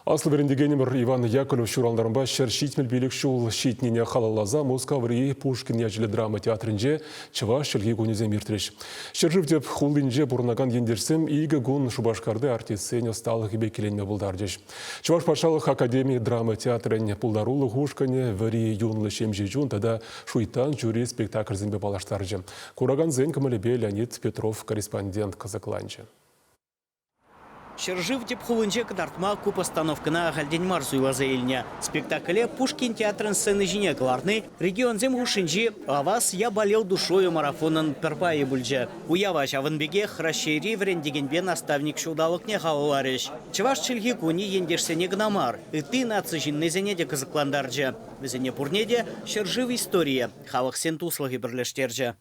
Аслӑ вӗрентекенӗмӗр Иван Яковлев ҫуралнӑранпа 175 ҫул ҫитнине халалласа Мускаври Пушкин ячӗллӗ драма театрӗнче Чӑваш чӗлхи кунӗсем иртрӗҫ. Ҫӗршыв тӗп хулинче пурӑнакан ентешсем икӗ кун Шупашкарти артистсен ӑсталӑхӗпе киленме пултарчӗҫ. Чӑваш патшалӑх академи драма театрӗн пултарулӑх ушкӑнӗ Вӗри юнлӑ ҫемҫе чун тата Шуйттан чури спектакльсемпе паллаштарчӗ. Куракансен кӑмӑлӗпе Леонид Петров корреспондент кӑсӑкланчӗ. Ҫӗршыв тӗп хулинче кӑтартма ку постановкӑна ахальтен мар суйласа илнӗ. Спектакле Пушкин театрӗн сцени ҫине кӑларни регионсем хушшинчи «О вас я болел душою» марафонӑн пӗр пайӗ пулчӗ. Уява ҫавӑн пекех Раҫҫейри вӗрентекенпе наставник ҫулталӑкне халалларӗҫ. Чӑваш чӗлхи кунӗ ентешсене кӑна мар, ытти наци ҫыннисене те кӑсӑклантарчӗ. Вӗсене пурне те ҫӗршыв историйӗ, халӑхсен туслӑхӗ пӗрлештерчӗ.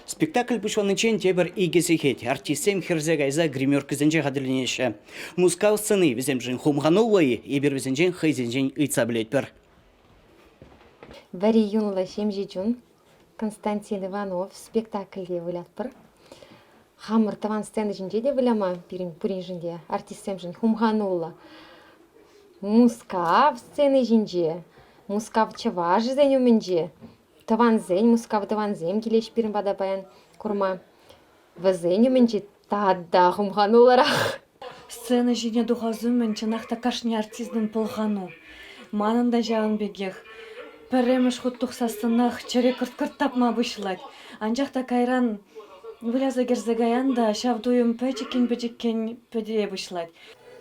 Спектакль пуҫланиччен тепӗр икӗ сехет артистсем хӗрсе кайса гримеркӑсенче хатӗрленеҫҫӗ. Мускав сцени вӗсемшӗн хумхануллӑ-и? Эпир вӗсенчен хӑйсенчен ыйтса пӗлетпӗр. Вӗри юнлӑ ҫемҫе чун Константин Иванов спектакльте вылятпӑр. Хамӑр тӑван сцена ҫинче те выляма пирӗн пуриншӗн те артистсемшӗн хумхануллӑ. Мускав сцени ҫинче, Мускав чӑвашӗсен умӗнче Тӑвансен, Мускав тӑвансем килеҫ пирӗн пата паян курма. Вӗсен умӗнче тата хумхануллӑрах. Сцена ҫине тухас умӗн чӑнах та кашни артистӑн пӑлхану. Манӑн та ҫавӑн пекех. Пӗрремӗш хут тухсассӑнах чӗре кӑрт-кӑрт тапма пуҫлать. Анчах та кайран выляса кӗрсе каян та ҫав туйӑм пӗчӗккӗн-пӗчӗккӗн пӗте пуҫлать.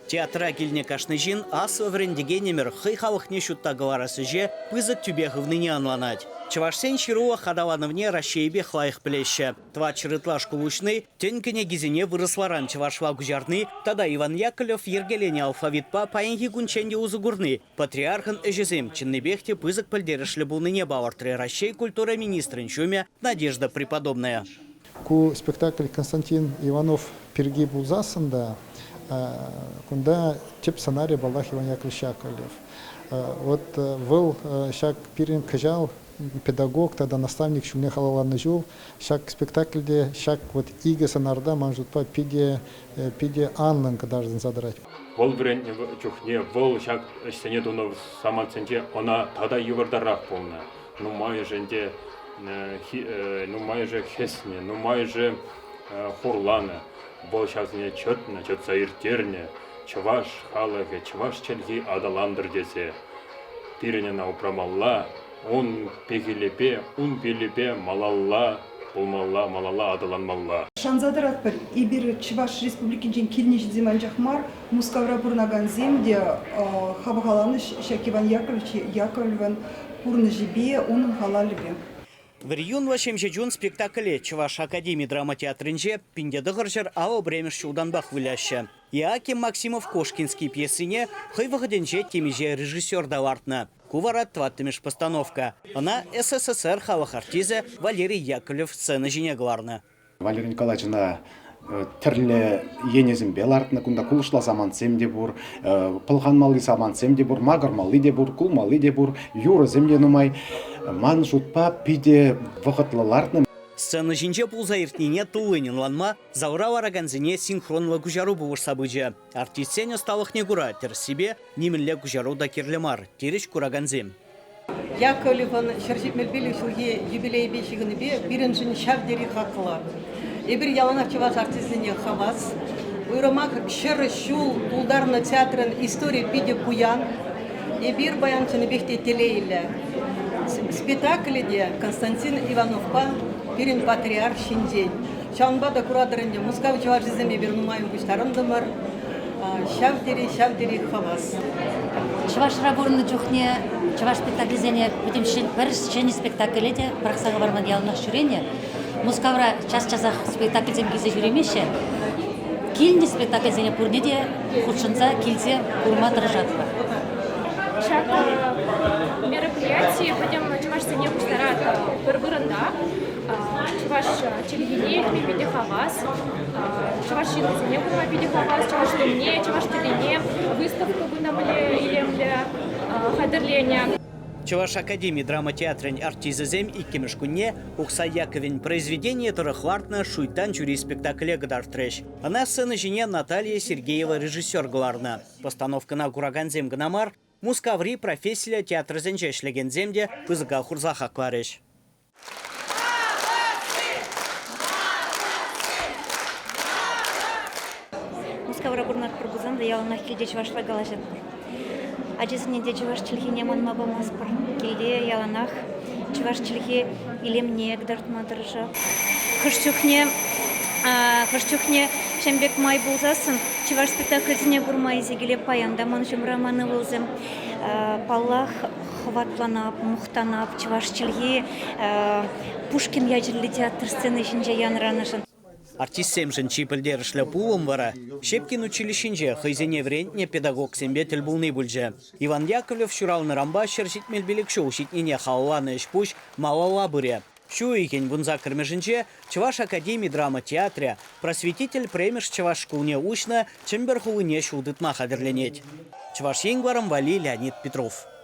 Театра килнӗ кашни ҫын аслӑ вӗрентекенӗмӗр хӑй халӑхне ҫутта кӑларас ӗҫе пысӑк тӳпе хывнине ӑнланать. Чӑвашсен ҫырулӑх аталанӑвне Раҫҫейӗпех лайӑх пӗлеҫҫӗ. Тӑватҫӗр ытла шкул уҫни, тӗн кӗнекисене вырӑсларан чӑвашла куҫарни тата Иван Яковлев йӗркеленӗ алфавитпа паянхи кунччен те усӑ курни патриархӑн ӗҫӗсем чӑннипех те пысӑк пӗлтерӗшлӗ пулнине палӑртрӗ Раҫҫей культура министрӗн ҫумӗ Надежда Преподобная. Ку спектакль Константин Иванов пирки пулсассӑн та кунта тӗп сценарий, паллах, Иван Яковлевич Яковлев. Вот вӑл ҫак пирӗн кӑҫал педагог тата наставник ҫумне халалланӑ ҫул ҫак спектакльте ҫак вот икӗ сӑнарта ман шутпа питӗ питӗ анлӑн кӑтартӑнса тӑрать. Вӑл вӗрентнӗ чухне вӑл ҫак ӗҫсене тунӑ самантсенче ӑна тата йывӑртарах пулнӑ. Нумайӑшӗ ӗнтӗ нумайӑшӗ хӗснӗ, нумайӑшӗ хурланӑ. Вӑл ҫавсене чӑтнӑ, чӑтса ирттернӗ. Чӑваш халӑхӗ, чӑваш чӗлхи аталантӑр тесе пирӗн ӑна упрамалла, ун пехилӗпе, ун пилӗпе малалла пулмалла, малалла аталанмалла. Шанса тӑратпӑр, эпир Чӑваш Республикинчен килнӗ ҫынсем анчах мар, Мускавра пурӑнакансем те хавхаланӗҫ ҫак Иван Яковлевич Яковлевӑн пурнӑҫӗпе, унӑн халалӗпе. Вӗриюнлӑ ҫемҫе чун спектакле Чӑваш академи драма театрӗнче 1951 ҫултанпах выляҫҫӗ. Иоаким Максимов-Кошкинский пьесине хӑй вӑхӑтӗнче темиҫе режиссер та лартнӑ. Ку вара тӑваттӑмӗш постановка. Ӑна СССР халӑх артисчӗ Валерий Яковлев сцена ҫине кӑларнӑ. Валерий Николаевич ӑна тӗрлӗ енӗсемпе лартнӑ. Кунта кулӑшла самантсем те пур, пӑлханмалли самантсем те пур, макӑрмалли те пур, кулмалли те пур, юрӑсем те нумай. Ман шутпа, питӗ вӑхӑтлӑ лартнӑ. Сцена ҫинче пулса иртнине туллин ӑнланма залра ларакансене синхронлӑ куҫару пулӑшса пычӗ. Артистсен ӑсталӑхне кура тӗрӗссипе нимӗнле куҫару та кирлӗ мар, терӗҫ куракансем. Яковлевӑн 175 ҫулхи юбилейӗпе ҫыхӑннипе пирӗншӗн ҫав тери хаклӑ. Эпир яланах чӑваш артисчӗсене хавас. Уйрӑмах 100 ҫул тултарнӑ театрӑн историйӗ питӗ пуян. Эпир паян чӑннипех те телейлӗ. Спектаклӗ те Константин Ивановпа пирӗн патриарх ҫинчен. Ҫавӑнпа та куратӑр ӗнтӗ, Мускав чӑвашӗсем эпир нумайӑн пуҫтарӑнтӑмӑр. Ҫав тери, ҫав тери хавас. Чӑвашра пурӑннӑ чухне чӑваш спектаклӗсене пӗтӗм пӗр ҫӗнӗ спектакле те пӑрахса хӑварман яланах ҫӳренӗ. Мускавра час-часах спектакльсем килсе ҫӳремеҫҫӗ. Килнӗ спектакльсене пурне те хутшӑнса килсе курма тӑрӑшатпӑр. Ҫак мероприяти пӗтӗм чӑвашсене пуҫтарать пӗр вырӑнта. Чӑваш чӗлхине илтме питӗ хавас, чӑваш ҫыннисене курма питӗ хавас, чӑваш тумне, чӑваш тӗррине выставка кунта мӗнле илемлӗ хатӗрленӗ. Чӑваш академи драма театрӗн артисчӗсем иккӗмӗш кунне Ухсай Яковӗн произведенийӗ тӑрӑх лартнӑ «Шуйттан чури» спектакле кӑтартрӗҫ. Ӑна сцена ҫине Наталья Сергеева режиссер кӑларнӑ. Постановкӑна куракансем кӑна мар, Мускаври профессиллӗ театрсенче ӗҫлекенсем те пысӑка хурса хакларӗҫ. Мускавра пурӑнатпӑр пулсан та яланах килте чӑвашла калаҫатпӑр. Ачасене те чӑваш чӗлхине манма памастпӑр. Килте яланах чӑваш чӗлхи илемне кӑтартма тӑрӑшап. Хӑш чухне хӑш чухне ҫын пек май пулсассӑн чӑваш спектакльсене курма илсе килеп. Паян та ман ҫумра ман ывӑлсем. Паллах, хӑватланап, мухтанап чӑваш чӗлхи Пушкин ячӗллӗ театр сцени ҫинче янӑранӑшӑн. Артистсемшӗн чи пӗлтерӗшлӗ пулӑм вара Щепкин училищинче хӑйсене вӗрентнӗ педагогсемпе тӗл пулни пулчӗ. Иван Яковлев ҫуралнӑранпа 175 ҫул ҫитнине халалланӑ ӗҫ-пуҫ малалла пырӗ. Ҫу уйӑхӗн вунсаккӑрмӗшӗнче Чӑваш академи драма театрӗ Просветитель пӗрремӗш чӑваш шкулне уҫнӑ Чӗмпӗр хулине ҫул тытма хатӗрленет. Чӑваш Ен кӑларӑм валли Леонид Петров.